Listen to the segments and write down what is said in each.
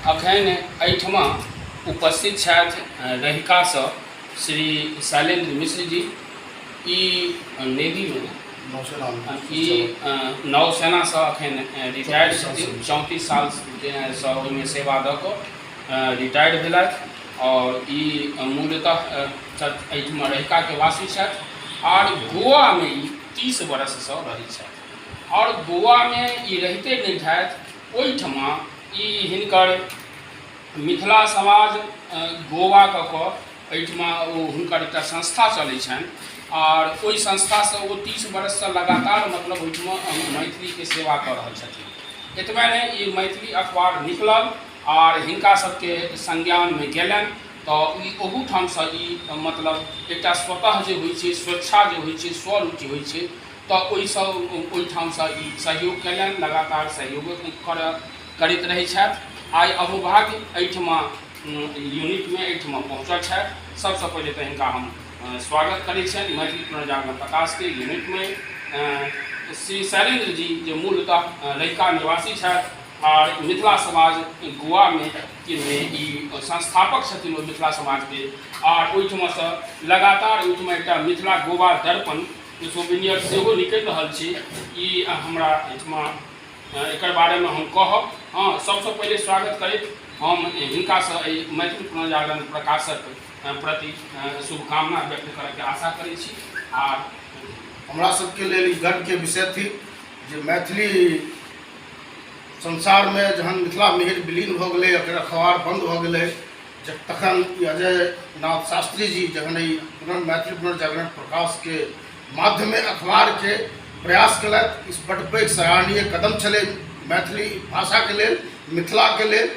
अखन एहिठमा उपस्थित छथि रहिकासँ श्री शैलेन्द्र मिश्र जी। ई नेवीमे ई नौसेनासँ अखन रिटायर्ड छथिन। 34 सालसँ ओहिमे सेवा दऽ कऽ रिटायर्ड भेलथि आओर ई मूलतः एहिठमा रहिकाके वासी छथि आर गोवामे ई 30 वर्षसँ रहै छथि आओर गोवामे ई रहिते नहि छथि, ओहिठमा ई हिनकर मिथिला समाज गोवा कऽ कऽ एहिठमा ओ हुनकर एकटा संस्था चलै छनि आर ओहि संस्थासँ ओ 30 वर्षसँ लगातार मतलब ओहिठमा मैथिलीके सेवा कऽ रहल छथिन। एतबे नहि, ई मैथिली अखबार निकलल आर हिनका सबके संज्ञानमे गेलनि तऽ ई ओहूठामसँ ई मतलब एकटा स्वतः जे होइ छै, स्वेच्छा जे होइ छै, स्वरुचि होइ छै, तऽ ओहिसँ ओहिठामसँ ई सहयोग कयलनि, लगातार सहयोगो करैत रहै छथि। आइ अहोभाग्य एहिठमा यूनिटमे एहिठमा पहुँचल छथि। सबसँ पहिले तऽ हिनका हम स्वागत करै छियनि मैथिली पुनर्जागरण प्रकाशके यूनिटमे। श्री शैलेन्द्र जी जे मूलतः रहिका निवासी छथि आर मिथिला समाज गोवामे ई संस्थापक छथिन ओ मिथिला समाजके, आर ओहिठमासँ लगातार ओहिठमा एकटा मिथिला गोवा दर्पण सोविनियर सेहो निकलि रहल छै। ई हमरा एहिठमा एकर बारेमे हम कहब। हँ, सबसँ पहिले स्वागत करैत हम हिनकासँ एहि मैथिली पुनर्जागरण प्रकाशक प्रति शुभकामना व्यक्त करैके आशा करै छी। आर हमरा सबके लेल ई गर्वके विषय थिक जे मैथिली संसारमे जहन मिथिला मिहिर विलीन भऽ गेलै, एकर अखबार बन्द भऽ गेलै, तखन ई अजय नाथ शास्त्री जी जखन ई पुनः मैथिली पुनर्जागरण प्रकाशके माध्यमे अखबारके प्रयास केलथि, ई बड्ड पैघ सराहनीय कदम छलै मैथिली भाषाके लेल, मिथिलाके लेल।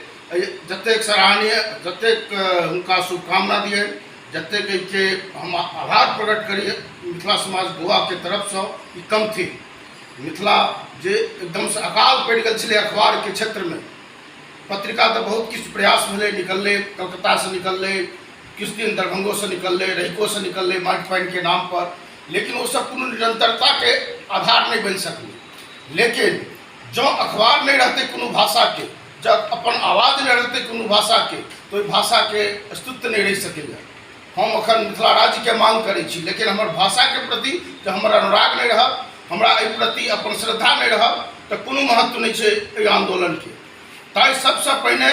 जतेक सराहनीय, जतेक हुनका शुभकामना दियनि, जतेक एहिके हम आभार प्रकट करी मिथिला समाज गोवाके तरफसँ, ई कम थिक। मिथिला जे एकदमसँ अकाल पड़ि गेल छलै अखबारके क्षेत्रमे, पत्रिका तऽ बहुत किछु प्रयास भेलै, निकललै, कलकत्तासँ निकललै, किछु दिन दरभंगोसँ निकललै, रहिकोसँ निकललै माटि पानिके नामपर, लेकिन ओसभ कोनो निरन्तरताके आधार नहि बनि सकलै। लेकिन जँ अखबार नहि रहतै कोनो भाषाके, जँ अपन आवाज नहि रहतै कोनो भाषाके, तऽ ओहि भाषाके अस्तित्व नहि रहि सकैए। हम एखन मिथिला राज्यके माँग करै छी, लेकिन हमर भाषाके प्रति जँ हमर अनुराग नहि रहत, हमरा एहि प्रति अपन श्रद्धा नहि रहत, तऽ कोनो महत्व नहि छै एहि आन्दोलनके। ताहि सबसँ पहिने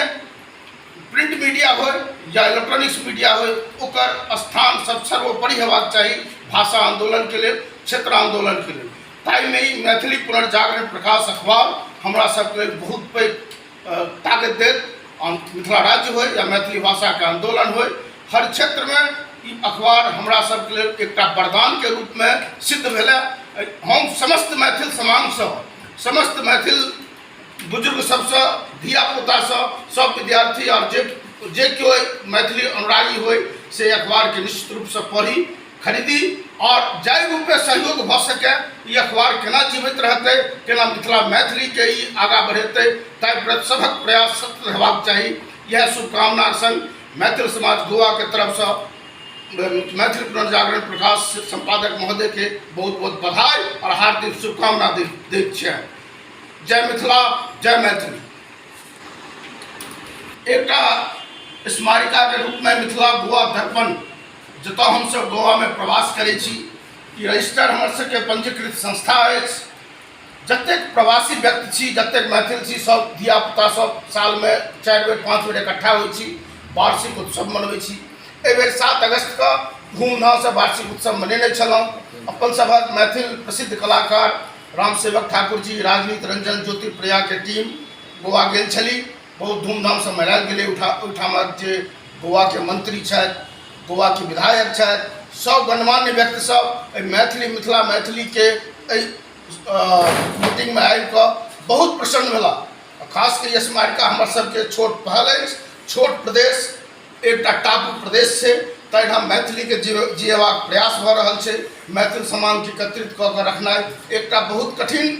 प्रिंट मीडिया होइ या इलेक्ट्रॉनिक्स मीडिया होइ, ओकर स्थान सब सर्वोपरि हेबाक चाही भाषा आन्दोलनके लेल, क्षेत्र आन्दोलनके लेल। ताहिमे ई मैथिली पुनर्जागरण प्रकाश अखबार हमरा सबके लेल बहुत पैघ ताकत देत। मिथिला राज्य होइ या मैथिली भाषाके आन्दोलन होइ, हर क्षेत्रमे ई अखबार हमरा सबके लेल एकटा वरदानके रूपमे सिद्ध भेलै। हम समस्त मैथिल समाजसँ, समस्त मैथिल बुजुर्ग सबसँ, धियापुतासँ, सब विद्यार्थी आओर जे जे केओ मैथिली अनुरागी होइ से अखबारके निश्चित रूपसँ पढ़ी, खरीदी आओर जाहि रूपमे सहयोग भऽ सकै ई अखबार केना जीवित रहतै, केना मिथिला मैथिलीके ई आगाँ बढ़ेतै, ताहि प्रति सभक प्रयास सतत हेबाक चाही। इएह शुभकामनाक सङ्ग मैथिल समाज गोवाके तरफसँ मैथिली पुनर्जागरण प्रकाश सम्पादक महोदयके बहुत बहुत बधाई आओर हार्दिक शुभकामना दैत छियनि। जय मिथिला, जय मैथिली। एकटा स्मारिकाके रूपमे मिथिला गोवा दर्पण, जतऽ हमसभ गोवामे प्रवास करै छी, ई रजिस्टर हमर सबके पंजीकृत संस्था अछि। जतेक प्रवासी व्यक्ति छी, जतेक मैथिल छी, सब धियापुता सब सालमे 4 बेर 5 बेर इकट्ठा होइ छी, वार्षिक उत्सव मनबै छी। एहिबेर 7 अगस्तके धूमधामसँ वार्षिक उत्सव मनेने छलहुँ। अपन सभक मैथिल प्रसिद्ध कलाकार रामसेवक ठाकुर जी, राजनीत रंजन, ज्योति प्रियाके टीम गोवा गेल छली। बहुत धूमधामसँ मनायल गेलै। ओहिठामक जे गोवाके मंत्री छथि, गोवाके विधायक छथि, सब गणमान्य व्यक्ति सब एहि मैथिली मिथिला मैथिलीके एहि मीटिंगमे आबिकऽ बहुत प्रसन्न भेला। खास कऽ ई स्मारिका हमर सबके छोट पहल अछि। छोट प्रदेश, एकटा टापू प्रदेश छै, ताहिठाम मैथिलीके जियेबाक प्रयास भऽ रहल छै। मैथिल समाजके एकत्रित कऽ कऽ रखनाइ एकटा बहुत कठिन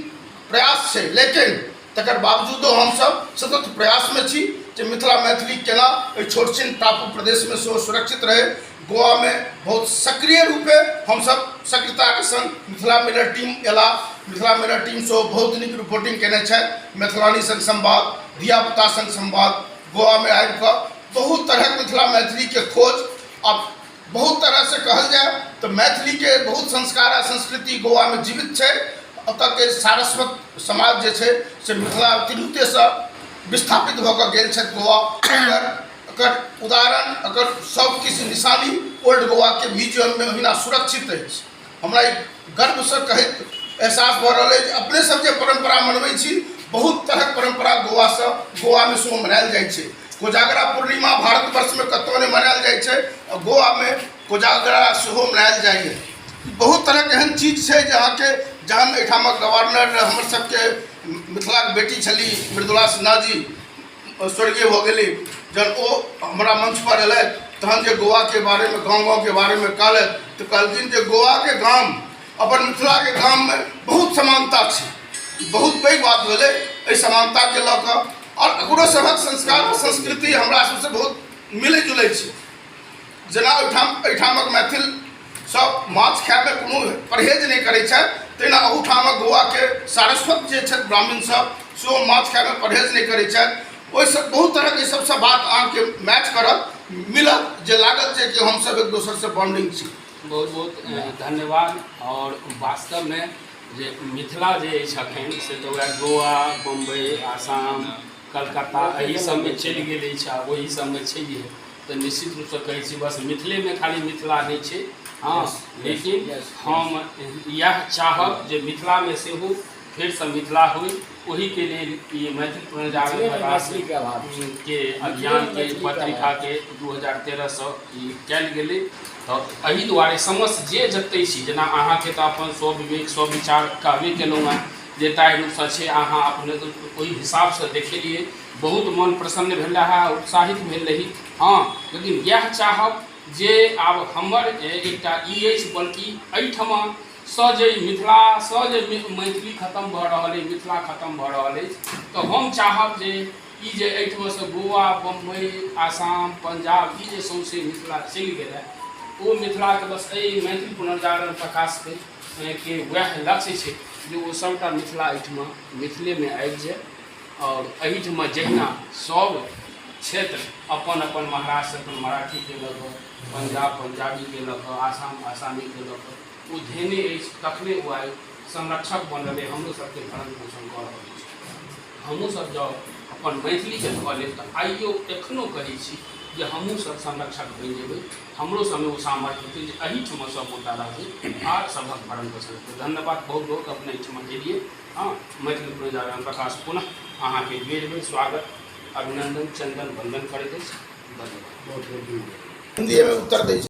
प्रयास छै, लेकिन तकर बावजूदो हमसभ सतत प्रयासमे छी जे मिथिला मैथिली केना एहि छोटछिन टापू प्रदेशमे सेहो सुरक्षित रहै। गोवामे बहुत सक्रिय रूपे हमसभ सक्रियताके सङ्ग मिथिला मिरर टीम अयला। मिथिला मिरर टीम सेहो बहुत नीक रिपोर्टिंग कयने छथि। मैथिलानी सङ्ग संवाद, धियापुता सङ्ग संवाद, गोवामे आबि कऽ बहुत तरहक मिथिला मैथिलीके खोज। आब बहुत तरहसँ कहल जाय तऽ मैथिलीके बहुत संस्कार आ संस्कृति गोवामे जीवित छै। ओतऽके सारस्वत समाज जे छै से मिथिला तिरहुतेसँ विस्थापित भऽ कऽ गेल छथि गोवा। एकर उदाहरण, एकर सब किछु निशानी ओल्ड गोवाके म्यूजियममे ओहिना सुरक्षित अछि। हमरा ई गर्वसँ कहैत एहसास भऽ रहल अछि जे अपने सब जे परम्परा मनबै छी, बहुत तरहक परम्परा गोवासँ गोवामे सेहो मनायल जाइ छै। कोजागरा पूर्णिमा भारतवर्षमे कतहु नहि मनायल जाइ छै, आ गोवामे कोजागरा सेहो मनायल जाइए। बहुत तरहक एहन चीज छै जे अहाँके जहन एहिठामक गवर्नर हमर सबके मिथिलाके बेटी छली मृदुला सिन्हा जी, स्वर्गीय भऽ गेली, जहन ओ हमरा मंचपर एलथि तहन जे गोवाके बारेमे, गाँव गाँवके बारेमे कहलथि तऽ कहलखिन जे गोवाके गाम अपन मिथिलाके गाममे बहुत समानता छै। बहुत पैघ बात भेलै एहि समानताके लऽ कऽ, आओर एकरो सभक संस्कार आ संस्कृति हमरा सबसँ बहुत मिलै जुलै छै। जेना ओहिठाम एहिठामक मैथिल सब माछ खायमे कोनो परहेज नहि करै छथि, तहिना अहूठामक गोवाके सारस्वत जे छथि ब्राह्मण सब सेहो माछ खायमे परहेज नहि करै छथि। ओहिसँ बहुत तरहक एहि सबसँ बात अहाँके मैच करत, मिलत, जे लागत जे कि हमसब एक दोसरसँ बॉन्डिंग छी। बहुत बहुत धन्यवाद। आओर वास्तवमे जे मिथिला जे अछि अखन से तऽ वएह गोवा, बम्बई, आसाम, कलकत्ता एहि सबमे चलि गेल अछि आ ओहि सबमे छैहे। तऽ निश्चित रूपसँ कहै छी बस मिथिलेमे खाली मिथिला नहि छै। हँ, लेकिन हम इएह चाहब जे मिथिलामे सेहो फेरसँ मिथिला होइ, ओहिके लेल ई मैथिल पुनर्जागरण प्रकाश के अभियानके पत्रिकाके 2013सँ ई कयल गेलै। तऽ एहि दुआरे समस्त जे जते छी, जेना अहाँके तऽ अपन स्वविवेक स्वविचार कहबे केलहुँ हेँ जे ताहि रूपसँ छै, अहाँ अपने ओहि हिसाबसँ देखेलियै, बहुत मन प्रसन्न भेल रहए, उत्साहित भेल रही। हँ, लेकिन इएह चाहब जे आब हमर एकटा ई अछि, बल्कि एहिठमा सँ जे मिथिलासँ जे मैथिली खतम भऽ रहल अछि, मिथिला खतम भऽ रहल अछि, तऽ हम चाहब जे ई जे एहिठमासँ गोवा, बम्बई, आसाम, पंजाब ई जे सौँसे मिथिला चलि गेल हँ, ओ मिथिलाके बस एहि मैथिल पुनर्जागरण प्रकाशके के वएह लक्ष्य छै जे ओ सभटा मिथिला एहिठमा मिथिलेमे आबि जाय। आओर एहिठमा जहिना सभ क्षेत्र अपन अपन, महाराष्ट्र अपन मराठीके लऽ कऽ, पंजाब पंजाबीके लऽ कऽ, आसाम आसामीके लऽ कऽ ओ धेने अछि, तखने ओ आइ संरक्षक बनल अइ, हमरो सबके भरण पोषण कऽ रहल अछि। हमहूँ सब जँ अपन मैथिलीके धऽ लेब तऽ आइयो एखनो कहै छी जे हमहूँ सब संरक्षक बनि जेबै, हमरो सबमे ओ सामर्थ्य हेतै जे एहिठमा सब गोटा रहबै आ सभक भरण पोषण हेतै। धन्यवाद बहुत बहुत, अपने एहिठमा एलियै। हँ, मैथिली पुनर्जागरण प्रकाश पुनः अहाँके बेर बेर स्वागत, अभिनन्दन, चन्दन वन्दन करैत अछि। धन्यवाद। बहुत बहुत धन्यवाद। हिन्दीएमे उत्तर दै छी।